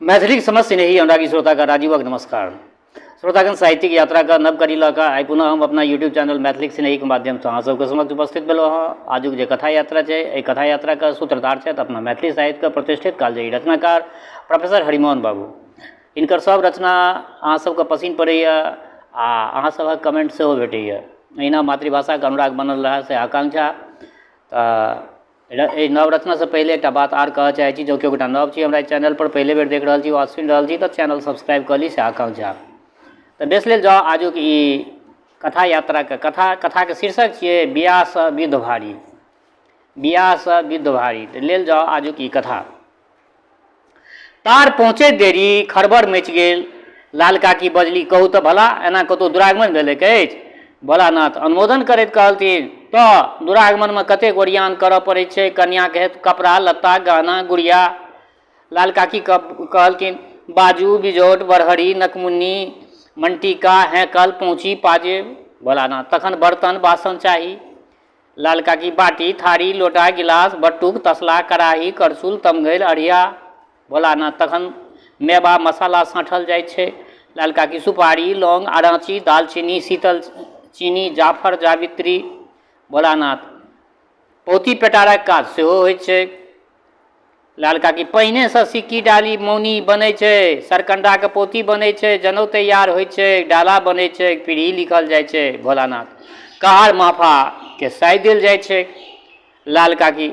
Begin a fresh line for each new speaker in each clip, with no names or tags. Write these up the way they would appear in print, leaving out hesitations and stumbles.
मैथिलीक समस्त स्नेही अनुरागी श्रोताके राजीवक नमस्कार। श्रोतागण, साहित्यिक यात्राके नव कड़ी लऽ कऽ आइ पुनः हम अपना यूट्यूब चैनल मैथिलीक स्नेहीके माध्यमसँ अहाँ सबके समक्ष उपस्थित भेलहुँ हँ। आजुक जे कथा यात्रा छै, एहि कथा यात्राके सूत्रधार छथि अपना मैथिली साहित्यके प्रतिष्ठित कालजयी रचनाकार प्रोफेसर हरिमोहन बाबू। हिनकर सब रचना अहाँ सबके पसिन पड़ैए आ अहाँ सबहक कमेन्ट सेहो भेटैए। एहिना मातृभाषाके अनुराग बनल रहए से आकांक्षा। तऽ एहि नव रचनासँ पहिले एकटा बात आर कहऽ चाहै छी, जँ केओ गोटा नव छी हमरा एहि चैनलपर, पहिले बेर देख रहल छी वा सुनि रहल छी, तऽ चैनल सब्सक्राइब कऽ ली से आकांक्षा। तऽ बेस लेल जाउ आजुक ई कथा यात्राके कथा। कथाके शीर्षक छियै बियाहसँ विध भारी। बियाहसँ विध भारी। तऽ लेल जाउ आजुक ई कथा। तार पहुँचैत देरी खड़बड़ मचि गेल। लाल काकी बजली, कहू तऽ भला, एना कतहु दुरागमन भेलैक अछि? भोलानाथ अनुमोदन करैत कहलथिन, तऽ दुरागमनमे कतेक ओरियान करऽ पड़ैत छै कन्याक हेतु कपड़ा, लत्ता, गहना, गुड़िया। लाल काकी कहलथिन, बाजू, बिजौट, बरहरी, नकमुन्नी, मनटीका, हैकल, पहुँची, पाजेब। भोलानाथ, तखन बर्तन, बासन चाही। लाल काकी बाटी, थारी, लोटा, गिलास, बट्टुक, तसला, कड़ाही, करछुल, तमघैल, अढ़िया। भोलानाथ, तखन मेवा मसाला साँठल जाइ छै। लाल काकी सुपारी, लौंग, अराँची, दालचीनी, शीतल चीनी, जाफर, जावित्री। भोलानाथ, पौती पेटारक काज सेहो होइ छै। लाल काकी पहिनेसँ सिक्की डाली मौनी बनै छै, सरकण्डाके पौती बनै छै, जनउ तैयार होइ छै, डाला बनै छै, पीढ़ी लिखल जाइ छै। भोलानाथ, कहार महफाके साइ देल जाइ छै। लाल काकी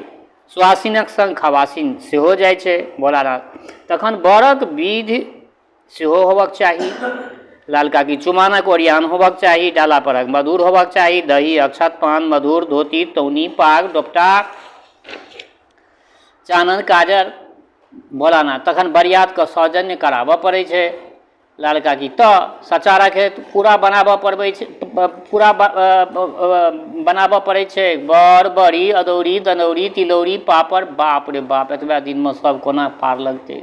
सुहासिनक सङ्ग खवासिन सेहो जाइ छै। भोलानाथ, तखन बरक विध सेहो होबक चाही। लाल काकी चुमानक ओरियान होबक चाही, डाला परक मधुर होबक चाही, दही, अक्षत, पान, मधुर, धोती, तौनी, पाग, दोपटा, चानन, काजर। भोलानाथ, तखन बरियातके सौजन्य कराबऽ पड़ै छै। लाल काकी तऽ सचारक हेतु पूरा बनाबऽ पड़बै छै, पूरा बनाबऽ पड़ै छै, बड़, बड़ी, अदौरी, दनौरी, तिलौरी, पापड़। बाप रे बाप, एतबा दिनमे सब कोना पार लगतै?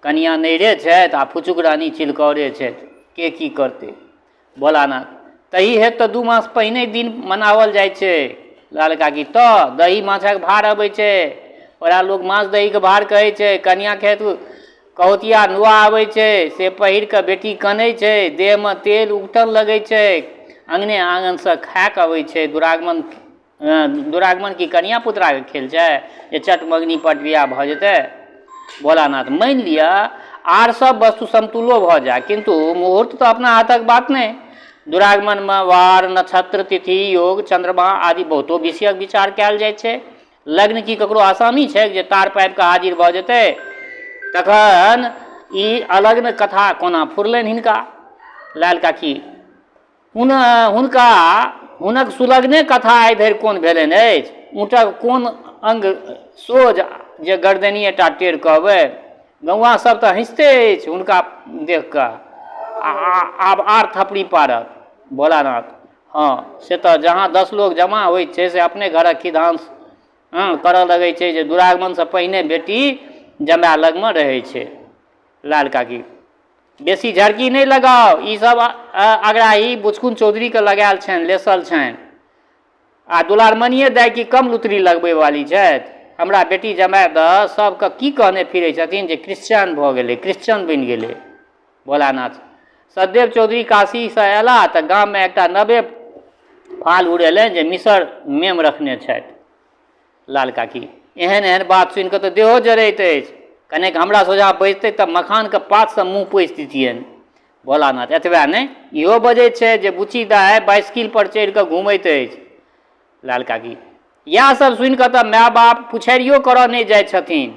कनिआँ नैरे छथि आ फुचुक रानी चिलकौरे छथि, के की करतै? भोलानाथ, तही हेतु तऽ 2 मास पहिने दिन मनाओल जाइ छै। लाल काकी तऽ दही माछक भार अबै छै, ओकरा लोक माछ दहीके भार कहै छै। कनिआँके हेतु कहौतिया नुआ अबै छै, से पहिर कऽ बेटी कनै छै, देहमे तेल उगटन लगै छै, अङ्गने आङ्गनसँ खाए कऽ अबै छै। दुरागमन, दुरागमन की कनिआ पुतराके खेल छै जे चट मगनी पट बियाह भऽ जेतै? भोलानाथ, मानि लिअ आर सब वस्तु समतुलो भऽ जाय, किन्तु मुहूर्त तऽ अपना हाथक बात नहि। दुरागमनमे वार, नक्षत्र, तिथि, योग, चन्द्रमा आदि बहुतो विषयक विचार कयल जाइ छै। लग्न की ककरो आसामी छै जे तार पाबि कऽ हाजिर भऽ जेतै? तखन ई अलग्न कथा कोना फुरलनि हिनका? लाल काकी हुनका हुनक सुलग्ने कथा आइ धरि कोन भेलनि अछि? ऊँटक कोन अङ्ग सोझ जे गरदनिएटा टेढ़ कहबै? गौआँ सब तऽ हँसिते अछि हुनका देख कऽ, आ आब आर थपड़ी पाड़त। भोलानाथ, हँ, से तऽ जहाँ 10 लोक जमा होइत छै से अपने घरक खिधांस हँ करऽ लगै छै जे दुरागमनसँ पहिने बेटी जमाए लगमे रहै छै। लाल काकी, बेसी झरकी नहि लगाउ, ई सब अगराही बुचकुन चौधरीके लगायल छनि, लेसल छनि। आ दुलारमनिये दाइ की कम लुतरी लगबै वाली छथि? हमरा बेटी जमाए दऽ सबके की कहने फिरै छथिन जे क्रिश्चियन भऽ गेलै, क्रिश्चियन बनि गेलै। भोलानाथ, सतदेव चौधरी काशीसँ अयलाह तऽ गाममे एकटा नवे फाल उड़ेलनि जे मिसर मेम रखने छथि। लाल काकी, एहन एहन बात सुनि कऽ तऽ देहो जरैत अछि। कनेक हमरा सोझाँ बजितै तऽ मखानके पातसँ मुँह पोछि दितियनि। भोलानाथ, एतबे नहि, इहो बजैत छै जे बुच्ची दाइ बाइसिकिल पर चढ़ि कऽ घुमैत अछि। लाल काकी, इएह सब सुनि कऽ तऽ माय बाप पुछारियो करऽ नहि जाइ छथिन।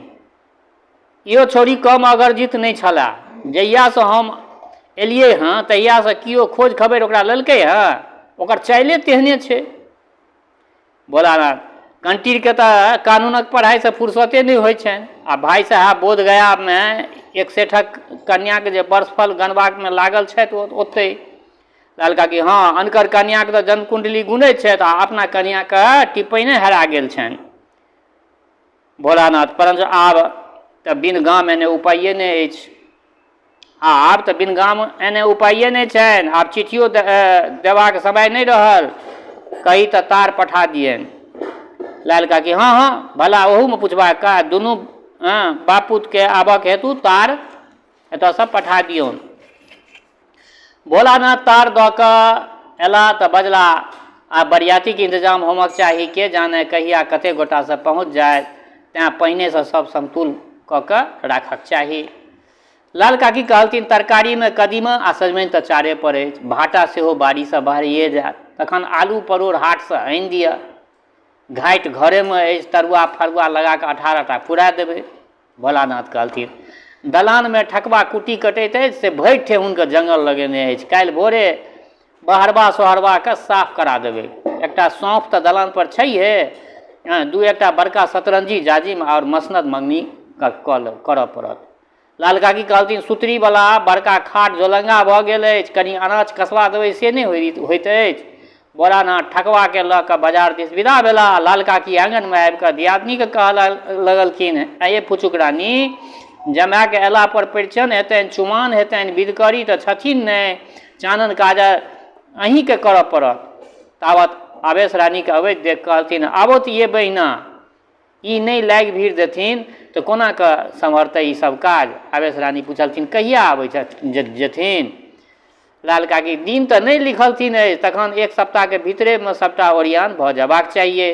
इहो छौड़ी कम अगरजित नहि छलाह। जहियासँ हम एलियै हँ तहियासँ केओ खोज खबरि ओकरा लेलकै हँ? ओकर चाइले तेहने छै। भोलानाथ, कंटीरके तऽ कानूनक पढ़ाइसँ फुर्सते नहि होइ छनि आ भाइ साहेब बोधगयामे एक सेठक कन्याके जे वर्षफल गनबाकमे लागल छथि ओतहि। लाल काकी, हँ, अनकर कन्याके तऽ जन्मकुण्डली गुनैत छथि आ अपना कन्याके टिपैने हेरा गेल छनि। भोलानाथ, परञ्च आब तऽ बिन गाम एने उपाये नहि अछि। आब तऽ बिन गाम एने उपाये नहि छनि। आब चिट्ठियो देबाक समय नहि रहल। कही तऽ तार पठा दियनि। लाल काकी, हँ हँ, भला ओहूमे पुछबाक काज? दुनू हँ बापूतके आबऽके हेतु तार एतऽसँ पठा दियौन। भोलानाथ तार दऽ कऽ अयलाह तऽ बजलाह, आब बरियातीक इंतजाम होमक चाही। के जाने कहिया कतेक गोटा सब पहुँच जायत, तेँ पहिनेसँ सब समतूल कऽ कऽ राखक चाही। लाल काकी कहलथिन, तरकारीमे कदीमा आ सजमनि तऽ चारे पर अछि, भाटा सेहो बाड़ीसँ बहराइए जायत। तखन आलू परोड़ हाटसँ आनि दिअ। घाटि घरेमे अछि, तरुआ फरुआ लगा कऽ 18 टा पुरा देबै। भोलानाथ कहलथिन, दलानमे ठकबा कुट्टी कटैत अछि से भरि ठेहुनके जंगल लगेने अछि। काल्हि भोरे बहरबा सोहरबाके साफ करा देबै। एकटा सौंफ तऽ दलान पर छैहे, दू एकटा बड़का सतरंजी जाजिम आओर मसनद मङ्गनी करऽ पड़त। लाल काकी कहलथिन, सुतरीवला बड़का खाट झोलङ्गा भऽ गेल अछि, कनी अनाज कसबा देबै से नहि होइत अछि। भोलानाथ ठकबाकेँ लऽ कऽ बजार दिस विदा भेलाह। लाल काकी आङनमे आबि कऽ दियादनीकेँ कहऽ लगलखिन, अँए फुचुक रानी, जमायके अयलापर परिछन हेतनि, चुमान हेतनि, विधकरी तऽ छथिन नहि, चानन काजर अहीँकेँ करऽ पड़त। तावत आवेश रानीकेँ अबैत देखि कहलथिन, आबथु ये बहिना, ई नहि लागि भीड़ देथिन तऽ कोना कऽ सम्हरतै ई सब काज? आवेश रानी पुछलथिन, कहिया आबै जेथिन? लाल काकी, दिन तऽ नहि लिखलथिन अछि, तखन एक सप्ताहके भीतरेमे सबटा ओरियान भऽ जेबाक चाहिए।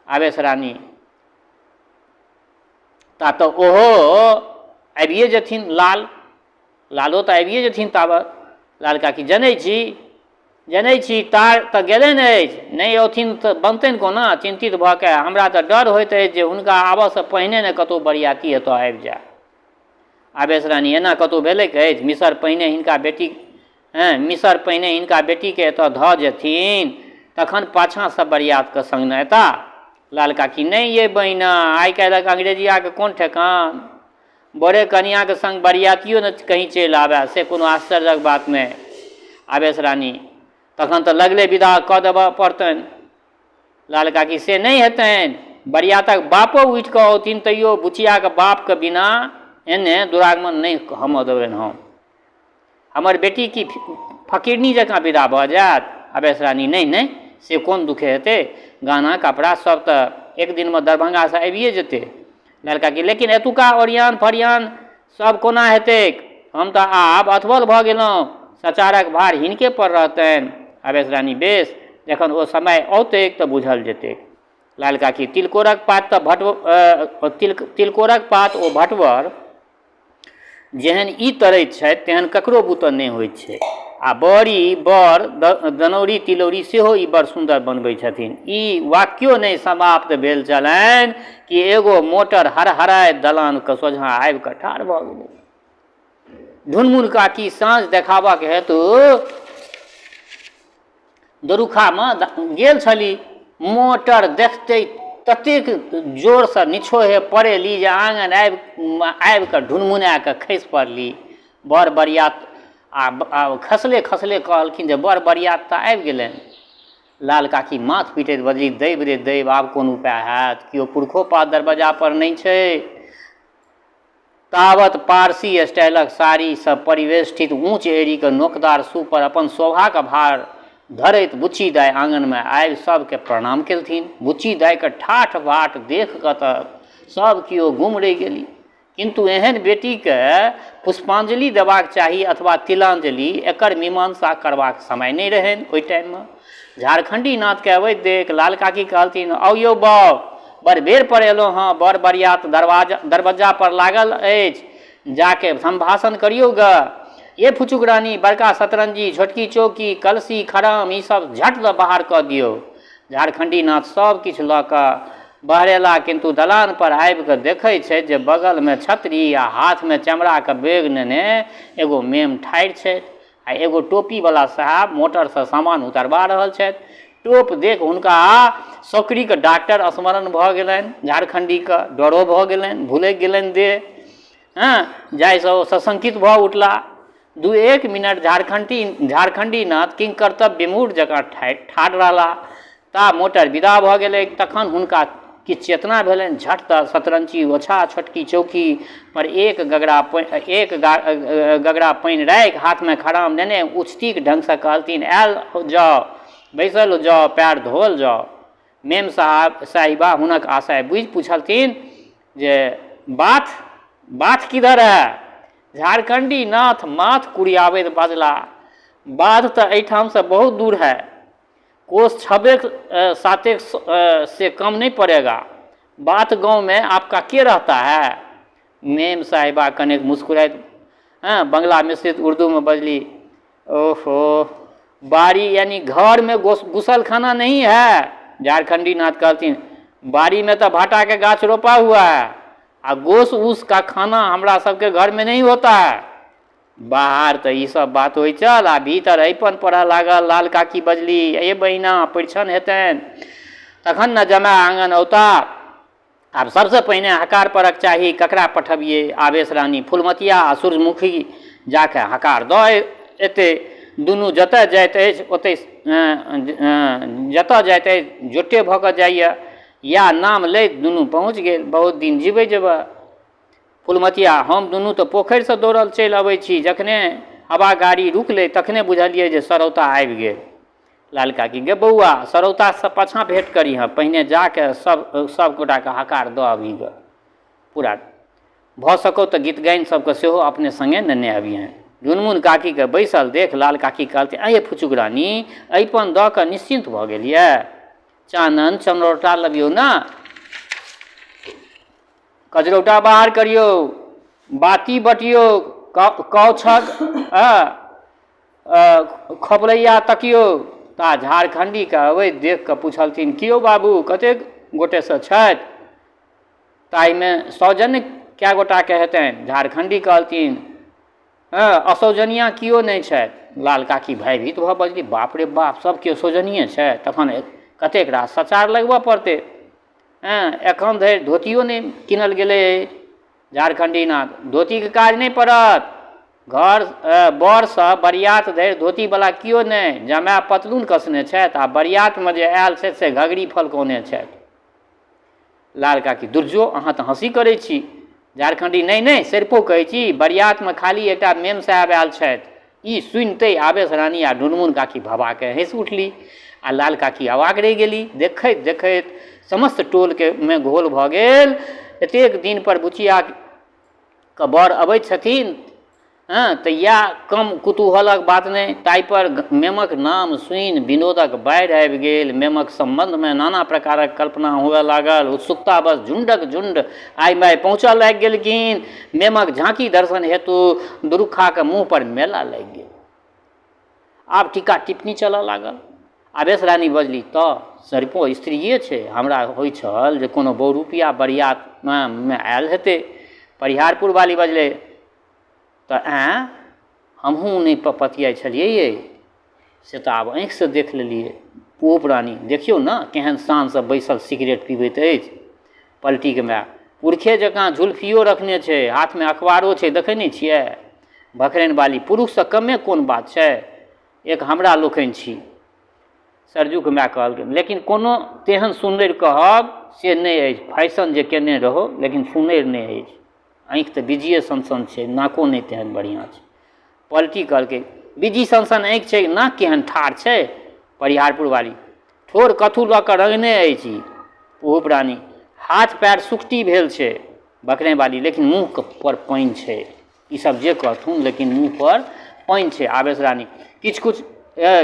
आवेश रानी, ता तऽ ओहो आबिए जेथिन लाल, लालो तऽ आबिए जेथिन ताबत। लाल काकी, जनै छी, जनै छी, तार तऽ गेलनि अछि, नहि औथिन तऽ बनतनि कोना? चिन्तित भऽ कऽ, हमरा तऽ डर होइत अछि जे हुनका आबऽसँ पहिने ने कतहु बरियाती एतऽ आबि जाय। आवेश रानी, एना कतहु भेलैक अछि? मिसर पहिने हिनका बेटी हेँ मिसर पहिने हिनका बेटीकेँ एतऽ धऽ जेथिन तखन पाछाँ सब बरियातके सङ्ग ने एता। लाल काकी, नहि यै बहिना, आइ काल्हिक अंग्रेजियाके कोन ठेकान? बड़े कनियाँके सङ्ग बरियातियो ने कहीं चलि आबए से कोनो आश्चर्यक बात नहि। आवेश रानी, तखन तऽ लगले विदा कऽ देबऽ पड़तनि। लाल काकी, से नहि हेतनि। बरियातक बापो उठि कऽ औथिन तैयो बुचियाके बापके बिना एने दुरागमन नहि होमऽ देबनि हम। हमर बेटी की फकीरनी जकाँ विदा भऽ जायत? आवेश रानी, नहि नहि, से कोन दुखे हेतै? गहना कपड़ा सब तऽ एक दिनमे दरभंगासँ आबिए जेतै। लाल काकी, लेकिन एतुका ओरियान फरियान सब कोना हेतैक? हम तऽ आब अथबल भऽ गेलहुँ। सचारक भार हिनके पर रहतनि। आवेश रानी, बेस, जखन ओ समय औतैक तऽ बुझल जेतैक। लाल काकी, तिलकोरक पात तऽ भट तिलकोरक पात ओ भटवर जेहन ई तरैत छथि तेहन ककरो बुते नहि होइत छै। आ बड़ी, बड़, दनौरी, तिलौरी सेहो ई बड़ सुन्दर बनबै छथिन। ई वाक्यो नहि समाप्त भेल छलनि कि एगो मोटर हड़हड़ाइत दलानके सोझाँ आबि कऽ ठाढ़ भऽ गेलै। ढुनमुन काकी साँझ देखाबक हेतु दरुखामे गेल छली। मोटर देखते ततेक जोरसँ निछोहे पड़ेली जे आङन आबि आबि कऽ ढुनमुना कऽ खसि पड़ली। बर बरियात आ खसले खसले कहलखिन जे बर बरियात तऽ आबि गेलनि। लाल काकी माथ पीटैत बजली, दैब रे दैब, आब कोन उपाय हैत? केओ पुरखो पात दरबज्जा पर नहि छै। तावत पारसी स्टाइलक साड़ीसँ परिवेष्टित ऊँच एड़ीक नोकदार सूप पर अपन शोभाक भार धरैत बुच्ची दाइ आङनमे आबि सभकेँ प्रणाम केलथिन। बुच्ची दाइक ठाठ-बाट देखि कऽ तऽ सभ केओ गुम रहि गेली। किन्तु एहन बेटीकेँ पुष्पांजलि देबाक चाही अथवा तिलांजलि, एकर मीमांसा करबाक समय नहि रहनि ओहि टाइममे। झारखण्डी नाथकेँ अबैत देखि लाल काकी कहलथिन, आउ यौ बाउ, बड़ बेर पर एलहुँ हँ, बर बरियात दरबज्जा पर लागल अछि, जाके सम्भाषण करियौ गऽ। ये फुचुक रानी, बड़का सतरंजी, छोटकी चौकी, कलसी, खराम, ई सब झट दऽ बाहर कऽ दियौ। झारखण्डी नाथ सब किछु लऽ कऽ बहरेला, किन्तु दलान पर आबि कऽ देखै छथि जे बगलमे छतरी आ हाथमे चमड़ाक बैग नेने एगो मेम ठाढ़ि छथि आ एगो टोपीवला साहब मोटरसँ सामान उतारबा रहल छथि। टोप देख हुनका सौकरीके डॉक्टर स्मरण भऽ गेलनि, झारखण्डीके डरो भऽ गेलनि, भुलकि गेलनि देह, हँ, जाहिसँ ओ सशंकित भऽ उठला। दू एक मिनट झारखण्डी नाथ किंकर्तव्य विमूढ़ जकाँ ठाढ़ रहला। ता मोटर विदा भऽ गेलैक। तखन हुनका किछु चेतना भेलनि। झट दऽ शतरंजी ओछा छोटकी चौकी पर एक गगरा पानि राखि हाथमे खराम नेने उचितीक ढंगसँ कहलथिन, आयल जाउ, बैसल जाउ, पएर धोअल जाउ। मेम साहिबा हुनक आशय बुझि पुछलथिन जे बाथ बाथ किधर है? झारखण्डी नाथ माथ कुरियाबैत बजला, बाध तऽ एहिठामसँ बहुत दूर है, कोस छबेक सातेक से कम नहीं पड़ेगा। बात गाँव में आपका के रहता है? मेम साहिबा कनेक मुस्कुराइत हँ बंगला मिश्रित उर्दूमे बजली, ओहो बाड़ी यानी घर में गुसलखाना नहीं है? झारखंडी नाथ कहलथिन, बाड़ी में तो भाटा के गाछ रोपा हुआ है आ गोस उस का खाना हमरा सबके घर में नहीं होता है। बाहर तऽ ई सब बात होइ छल आ भीतर अइपन पढ़ऽ लागल। लाल काकी बजली, ए बहिना, परिछन हेतनि तखन ने जमाय आङन औता। आब सबसँ पहिने हकार पड़क चाही, ककरा पठबियै? आवेश रानी, फुलमतिया आ सूर्यमुखी जाके हकार दऽ एतै। दुनू जतऽ जाइत अछि ओतै जतऽ जाइत अछि जोटे भऽ कऽ जाइए। इएह नाम लैत दुनू पहुँच गेल। बहुत दिन जिबै जेबऽ। फुलमतिया, हम दुनू तऽ पोखरिसँ दौड़ल चलि अबै छी। जखने हवा गाड़ी रुकलै तखने बुझलियै जे सरौता आबि गेल। लाल काकी, गे बौआ, सरौतासँ पाछाँ भेँट करिहऽ, पहिने जा कऽ सभ सभ गोटाके हकार दऽ अबही गऽ। पूरा भऽ सकौ तऽ गीतगाइन सभके सेहो अपने सङ्गे नेने अबिहेँ। ढुनमुन काकीके बैसल देख लाल काकी कहलथिन, अएँ फुचुक रानी, अइपन दऽ कऽ निश्चिन्त भऽ गेलियै? चानन चनरौटा लबियौ ने। कजरौटा बाहर करियौ, बाती बटियौ, कौछक खपरैया तकियौ। ता झारखण्डीके अबैत देख कऽ पुछलथिन, की यौ बाबू, कतेक गोटेसँ छथि? ताहिमे सौजन्य कए गोटाके हेतनि? झारखण्डी कहलथिन, हँ, असौजनिया केओ नहि छथि। लाल काकी भयभीत भऽ बजली, बाप रे बाप, सभ केओ सौजनिये छथि, तखन कतेक रास सचार लगबऽ पड़तै। हँ, एखन धरि धोतियो नहि कीनल गेलै। झारखण्डी नाथ, धोतीके काज नहि पड़त। घर बरसँ बरियात धरि धोतीवला केओ नहि। जमाय पतलून कसने छथि आ बरियातमे जे आयल छथि से घघरी फलकौने छथि। लाल काकी, दुर्जो, अहाँ तऽ हँसी करै छी। झारखण्डी, नहि नहि, सरिपो कहै छी, बरियातमे खाली एकटा मेम साहेब आयल छथि। ई सुनिते आवेश रानी आ ढुनमुन काकी भभाके हँसि उठली आ लाल काकी अवाक रहि गेली। देखैत देखैत समस्त टोलके मे घोल भऽ गेल। एतेक दिन पर बुचियाके बर अबैत छथिन, हँ तऽ इएह कम कुतूहलक बात नहि। ताहिपर मेमक नाम सुनि विनोदक बाढ़ि आबि गेल। मेमक सम्बन्धमे नाना प्रकारक कल्पना हुअ लागल। उत्सुकतावश झुण्डक झुण्ड आइ माइ पहुँचऽ लागि गेलखिन। मेमक झाँकी दर्शन हेतु दुरुखाके मुँहपर मेला लागि गेल। आब टीका टिप्पणी चलऽ लागल। आवेश रानी बजली, तऽ सरिपो स्त्रिए छै, हमरा होइ छल जे कोनो बहुरूपिया बरियातमे आयल हेतै। परिहारपुर वाली बजलै, तऽ आँय, हमहूँ नहि पतियाइ छलियै यै, से तऽ आब आँखिसँ देख लेलियै। पुहुप रानी, देखियौ ने केहन शानसँ बैसल सिगरेट पीबैत अछि। पलटीके माय, पुरखे जकाँ झुलफियो रखने छै, हाथमे अखबारो छै, देखै नहि छियै? भखरैन बाली, पुरुषसँ कमे कोन बात छै, एक हमरा लोकनि छी। सरजूके माय कहलखिन, लेकिन कोनो तेहन सुन्नरि कहब से नहि अछि, फैशन जे केने रहौ लेकिन सुन्नरि नहि अछि, आँखि तऽ बिजिए सन सन छै, नाको नहि तेहन बढ़िआँ छै। पलटी कहलकै, बिजी सन सन आँखि छै, नाक केहन ठाढ़ छै। परिहारपुर वाली, ठोर कथू लऽ कऽ रङ्गने अछि ई। पुहुप रानी, हाथ पएर सुखटी भेल छै। बकरे वाली, लेकिन मुँह पर पानि छै, ई सब जे कहथुन लेकिन मुँह पर पानि छै। आवेश रानी, किछु किछु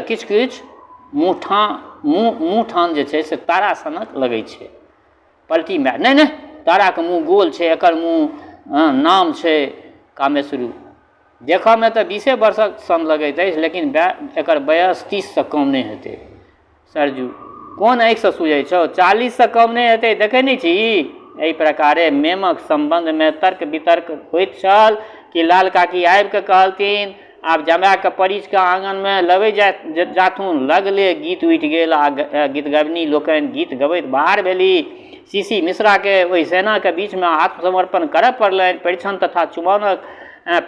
किछु किछु मुँह ठाँ मुँह मुँह ठान जे छै से तारा सनक लगै छै। पलटी माय, नहि नहि, ताराके मुँह गोल छै, एकर मुँह नाम छै। कामेश्वरी, देखऽमे तऽ बीसे वर्षक सन लगैत अछि, लेकिन एकर वयस 30सँ कम नहि हेतै। सरजू, कोन आँखिसँ सुझै छौ, 40सँ कम नहि हेतै, देखै नहि छी? एहि प्रकारे मेमक सम्बन्धमे तर्क वितर्क होइत छल कि लाल काकी आबि कऽ कहलथिन, आब जमायके परिछ कऽ आङनमे लबै जाथुन। लगले गीत उठि गेल आ गीतगबनी लोकनि गीत गबैत बाहर भेली। सी.सी. मिश्राके ओहि सेनाक बीचमे आत्मसमर्पण करय पड़लनि। परिछन तथा चुमाओनक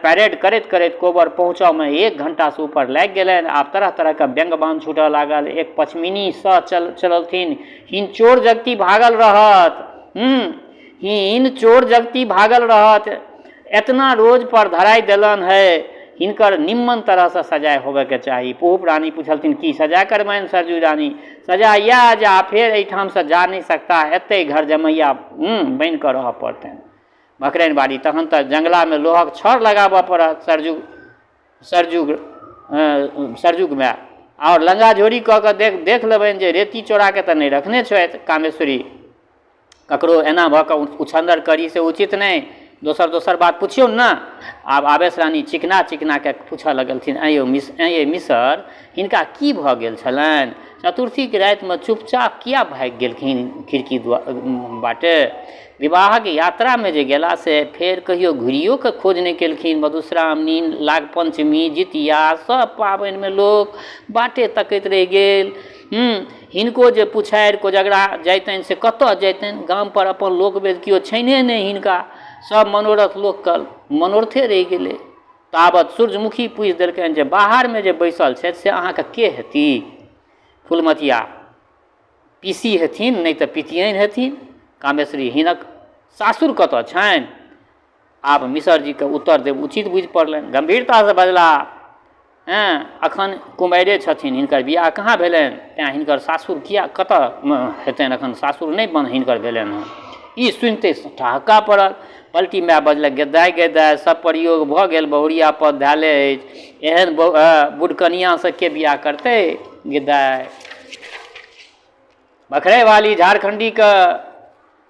परेड करैत करैत कोबर पहुँचऽमे एक घण्टासँ ऊपर लागि गेलनि। आब तरह तरहके व्यंग्यबाण छूटऽ लागल। एक पश्मिनी सह चललथिन, हीन चोर जगती भागल रहत, हीन चोर जगती भागल रहत, एतना रोज पर धराइ देलनि है, हिनकर निम्मन तरहसँ सजाय होबऽके चाही। पुहुप रानी पुछलथिन, की सजाय करबनि सरजू रानी? सजा इएह जे आब फेर एहिठामसँ जा नहि सकता, एतहि घर जमैया बनि कऽ रहऽ पड़तनि। भखराइन बाली तखन तऽ जङ्गलामे लोहक छड़ लगाबऽ पड़त। सरजुग, सरजुग, सरजुग माय, आओर लङ्गा झोरी कऽ कऽ देख देख लेबनि जे रेती चोराके तऽ नहि रखने छथि। कामेश्वरी, ककरो एना भऽ कऽ उछन्दर करी से उचित नहि। दोसर दोसर बात पुछियौ ने। आब आवेश रानी चिकना चिकनाके पूछऽ लगलथिन, आँय यौ मिस, आँय यै मिसर, हिनका की भऽ गेल छलनि? चतुर्थीके रातिमे चुपचाप किया भागि गेलखिन खिड़की बाटे? विवाहक यात्रामे जे गेला से फेर कहियो घुरियोके खोज नहि केलखिन। मधुश्रावणी, नागपञ्चमी, जितिया सब पाबनिमे लोक बाटे तकैत रहि गेल। हिनको जे पुछारि कोजगरा जैतनि से कतऽ जैतनि? गामपर अपन लोकवेद केओ छैने नहि हिनका। सब मनोरथ लोकके मनोरथे रहि गेलै। ताबत सूर्यमुखी पूछि देलकनि जे बाहरमे जे बैसल छथि से अहाँके के हेती? फुलमतिया, पीसी हेथिन नहि तऽ पितियनि हेथिन। कामेश्वरी, हिनक सासुर कतऽ छनि? आब मिसरजीके उत्तर देब उचित बुझि पड़लनि। गम्भीरतासँ बजलाह, हँ, एखन कुमारिए छथिन, हिनकर बिआह कहाँ भेलनि? तेँ हिनकर सासुर किया कतऽ हेतनि? एखन सासुर नहि बन हिनकर भेलनि हँ। ई सुनिते ठहक्का पड़ल। पलटी माय बजलक, गे दाइ, गे दाइ, सब प्रयोग भऽ गेल, बहुरिया पद धएले अछि, एहन बुढ़कनिआँसँ के बिआह करतै गे दाइ? बखरेवाली झारखण्डीके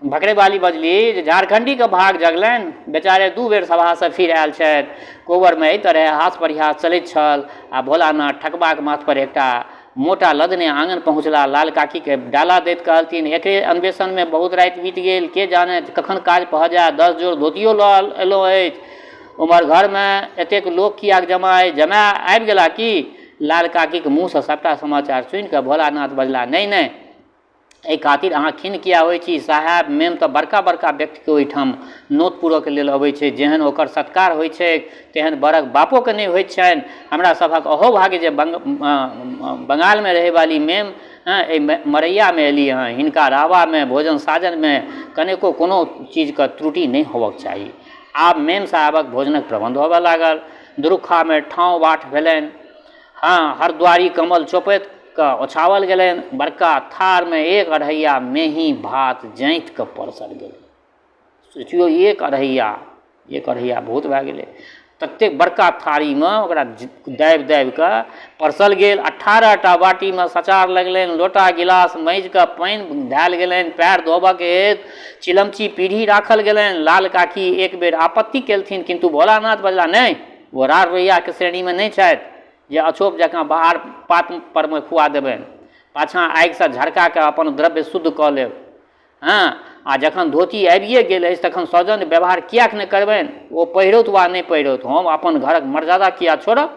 भकरेवाली बजली जे झारखण्डीके भाग जगलनि, बेचारे 2 बेर सभासँ फिर आयल छथि। कोबरमे एहि तरहे हास परिहास चलैत छल आ भोलानाथ ठकबाक माथपर एकटा मोटा लदने आङन पहुँचला। लाल काकीके डाला दैत कहलथिन, एकरे अन्वेषणमे बहुत राति बीत गेल, के जाने कखन काज भऽ जाय। 10 जोड़ धोतियो लऽ अयलहुँ अछि। ओम्हर घरमे एतेक लोक किएक जमा अछि? जमाय आबि गेला की? लाल काकीक मुँहसँ सभटा समाचार सुनिकऽ भोलानाथ बजला, नहि नहि, एहि खातिर अहाँ खिन्न किएक होइ छी? साहेब मेम तऽ बड़का बड़का व्यक्तिके ओहिठाम नोत पुरऽके लेल अबै छै। जेहन ओकर सत्कार होइ छैक तेहन बरक बापोके नहि होइत छनि। हमरा सभक अहोभाग्य जे बङ्गालमे रहैवाली मेम एहि मरैयामे एली हँ। हिनका रहबामे, भोजन साजनमे कनेको कोनो चीजके त्रुटि नहि होबक चाही। आब मेम साहेबक भोजनक प्रबन्ध होबऽ लागल। दुरुखामे ठाँव बाट भेलनि। हँ, हरद्वारी कमल चोपैत कऽ ओछाओल गेलनि। बड़का थारमे एक अढ़ैया मेही भात जाँति कऽ परसल गेलै। सोचियौ, एक अढ़ैया, एक अढ़ैया बहुत भए गेलै। ततेक बड़का थारीमे ओकरा दाबि दाबि कऽ परसल गेल। 18टा बाटीमे सचार लगलनि। लोटा गिलास माँजि कऽ पानि धएल गेलनि। पएर धोबऽके हेतु चिलमची पीढ़ी राखल गेलनि। लाल काकी एक बेर आपत्ति केलथिन, किन्तु भोलानाथ बजला, नहि, ओ राड़ रोइयाके श्रेणीमे नहि छथि जे अछोप जकाँ बाहर पात परमे खुआ देबनि। पाछाँ आगिसँ झरका कऽ अपन द्रव्य शुद्ध कऽ लेब। हँ, आ जखन धोती आबिए गेल अछि तखन सौजन्य व्यवहार किएक नहि करबनि? ओ पहिरौत वा नहि पहिरौत, हम अपन घरक मर्यादा किएक छोड़ब?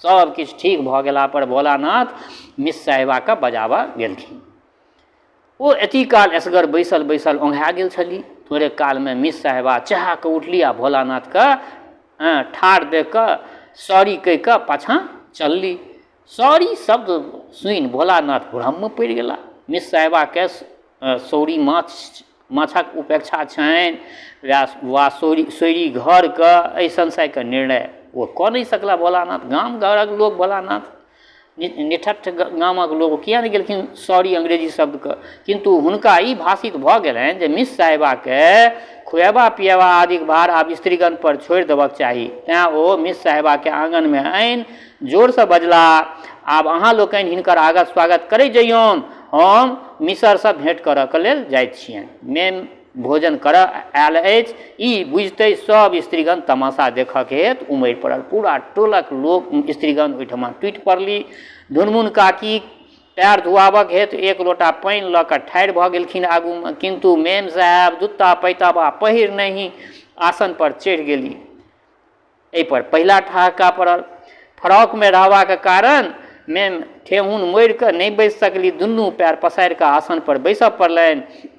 सब किछु ठीक भऽ गेलापर भोलानाथ मिस साहिबाके बजाबऽ गेलखिन। ओ एती काल एसगर बैसल बैसल ओंघा गेल छली। थोड़े कालमे मिस साहिबा चहा कऽ उठली आ भोलानाथके ठाढ़ देख कऽ सॉरी कहि कऽ पाछाँ चलली। सॉरी शब्द सुनि भोलानाथ भ्रममे पड़ि गेला। मिस साहिबाके सौरी माछ माछक उपेक्षा छनि वा सौरी सोरी घरके, एहि संशयके निर्णय ओ कऽ नहि सकला। भोलानाथ गाम घरक लोक, भोलानाथ निठट्ठ गामक लोक, किएक नहि गेलखिन सॉरी अंग्रेजी शब्दके? किन्तु हुनका ई भाषित भऽ गेलनि जे मिस साहिबाके खुएबा पिएबा आदिक भार आब स्त्रीगणपर छोड़ि देबक चाही। तेँ ओ मिस साहिबाके आङनमे आनि जोरसँ बजला, आब अहाँ लोकनि हिनकर आगत स्वागत करै जइयौन, हम मिसरसँ भेँट करऽके लेल जाइत छियनि। मेम भोजन करऽ आयल अछि ई बुझिते सभ स्त्रीगण तमाशा देखऽके हेतु उमड़ि पड़ल। पूरा टोलक लोक स्त्रीगण ओहिठमा टूटि पड़ली। ढुनमुन काकी पएर धुआबक हेतु एक लोटा पानि लऽ कऽ ठाढ़ि भऽ गेलखिन आगूमे, किन्तु मेम साहेब जुत्ता पैताबा पहिर नहि आसनपर चढ़ि गेली। एहिपर पहिला ठहाका पड़ल। फ्रॉकमे रहबाक कारण मेम ठेहुन मोड़ि कऽ नहि बैसि सकली, दुनू पएर पसारि कऽ आसनपर बैसऽ पड़लनि।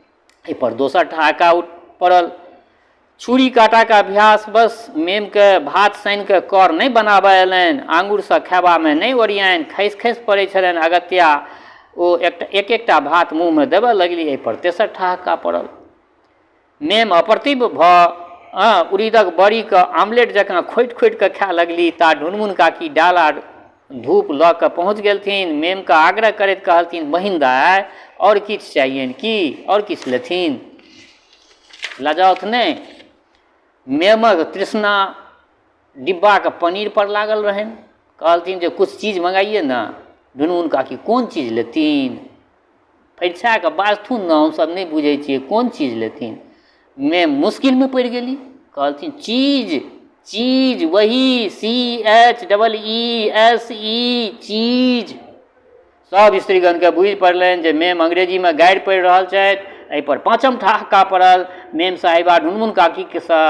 एहिपर दोसर ठहाका पड़ल। छुरी काटाके अभ्यास बस मेमके भात सानि कऽ कर नहि बनाबऽ अयलनि, आङ्गुरसँ खयबामे नहि ओरियानि, खसि खसि पड़ै छलनि। अगत्या ओ एक एकटा भात मुँहमे देबऽ लगली। एहिपर तेसर ठहाका पड़ल। मेम अप्रतिभ भऽ उड़ीदक बड़ीके आमलेट जकाँ खोटि खोटि कऽ खाय लगली। ता ढुनमुन काकी डाला धूप लऽ कऽ पहुँच गेलथिन। मेमके आग्रह करैत कहलथिन, बहिन दाइ, आओर किछु चाहियनि की? आओर किछु लेथिन? लजाउथ नहि। मेमक तृष्णा डिब्बाके पनीरपर लागल रहनि। कहलथिन जे किछु चीज मँगाइए ने। ढुनमुन काकी कोन चीज लेथिन? फरिछा कऽ बाजथुन ने, हमसभ नहि बुझै छियै कोन चीज लेथिन। मेम मुश्किलमे पड़ि गेली। कहलथिन चीज चीज वही C H double E S E cheese. सभ स्त्रीगणके बुझि पड़लनि जे मेम अंग्रेजीमे गारि पढ़ि रहल छथि। एहिपर पाँचम ठहाका पड़ल। मेम साहिबा ढुनमुन काकीसँ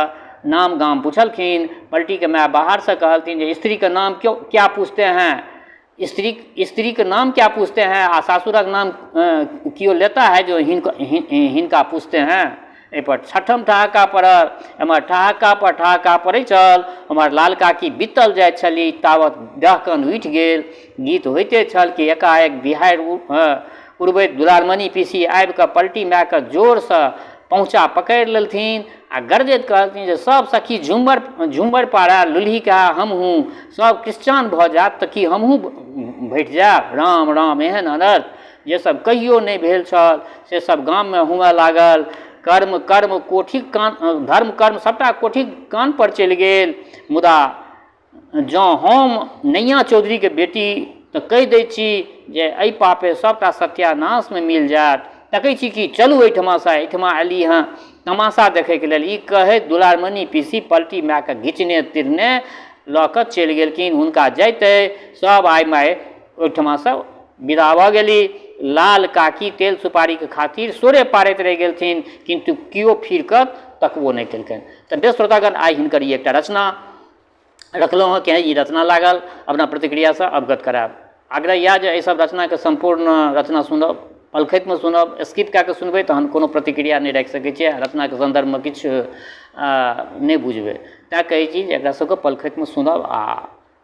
नाम गाम पुछलखिन। पलटीके माय बाहरसँ कहलथिन जे स्त्रीके नाम क्यों क्या पूछते हैं, स्त्री स्त्रीके नाम क्या पूछते हैं आ सासुरक नाम केओ लेता है जो हिनका पूछते हैं। एहिपर छठम ठहाका पड़ल। एम्हर ठहाका पर ठहाका पड़ैत छल, ओम्हर लाल काकी बीतल जाइत छली। तावत डहकन उठि गेल। गीत होइते छल कि एकाएक बिहाड़ि उड़बैत दुलारमनि पीसी आबि कऽ पलटी मायके जोरसँ पहुँचा पकड़ि लेलथिन आ गरजैत कहलथिन जे सब सखी झुम्मर झुम्मर पारा लुल्ही कहा हमहूँ सब क्रिश्चियन भऽ जायत तऽ की हमहूँ भेट जायब। राम राम एहन अनर्थ जे सब कहियो नहि भेल छल से सब गाममे हुअ लागल। कर्म कर्म कोठीक कान धर्म कर्म सभटा कोठीक कान पर चलि गेल। मुदा जँ हम नैया चौधरीके बेटी तऽ कहि दै छी जे एहि पापे सभटा सत्यानाशमे मिल जायत। तकै छी कि चलू एहिठमासँ, एहिठमा अयली हँ तमाशा देखैके लेल। ई कहैत दुलारमणि पीसी पलटी मायके घिचने तिरने लऽ कऽ चलि गेलखिन। हुनका जाइते सभ आइ माइ ओहिठमासँ विदा भऽ गेली। लाल काकी तेल सुपारीके खातिर सोरे पारैत रहि गेलथिन, किन्तु केओ फिर कऽ तकबो नहि केलकनि। तऽ बेस श्रोतागण, आइ हिनकर ई एकटा रचना रखलहुँ हँ। केहन ई रचना लागल अपना प्रतिक्रियासँ अवगत करायब। आग्रह इएह जे एहिसभ रचनाके सम्पूर्ण रचना सुनब, पलखतिमे सुनब। स्किप कए कऽ सुनबै तहन कोनो प्रतिक्रिया नहि राखि सकै छियै आ रचनाके सन्दर्भमे किछु नहि बुझबै। तैँ कहै छी जे एकरा सभके पलखतिमे सुनब आ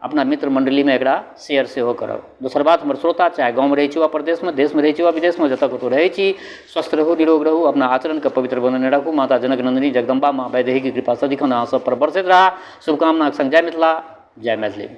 अपना मित्र मण्डलीमे एकरा शेयर सेहो करब। दोसर बात, हमर श्रोता चाहे गाँवमे रहै छी वा परदेशमे, देशमे रहै छी वा विदेशमे, जतऽ कतहु रहै छी, स्वस्थ रहू, निरोग रहू, अपना आचरणके पवित्र बनेने राखू। माता जनक नन्दिनी जगदम्बा माँ वैदेहीके कृपा सदिखन अहाँ सब पर बरसैत रहए। शुभकामनाके सङ्ग जय मिथिला, जय मैथिली।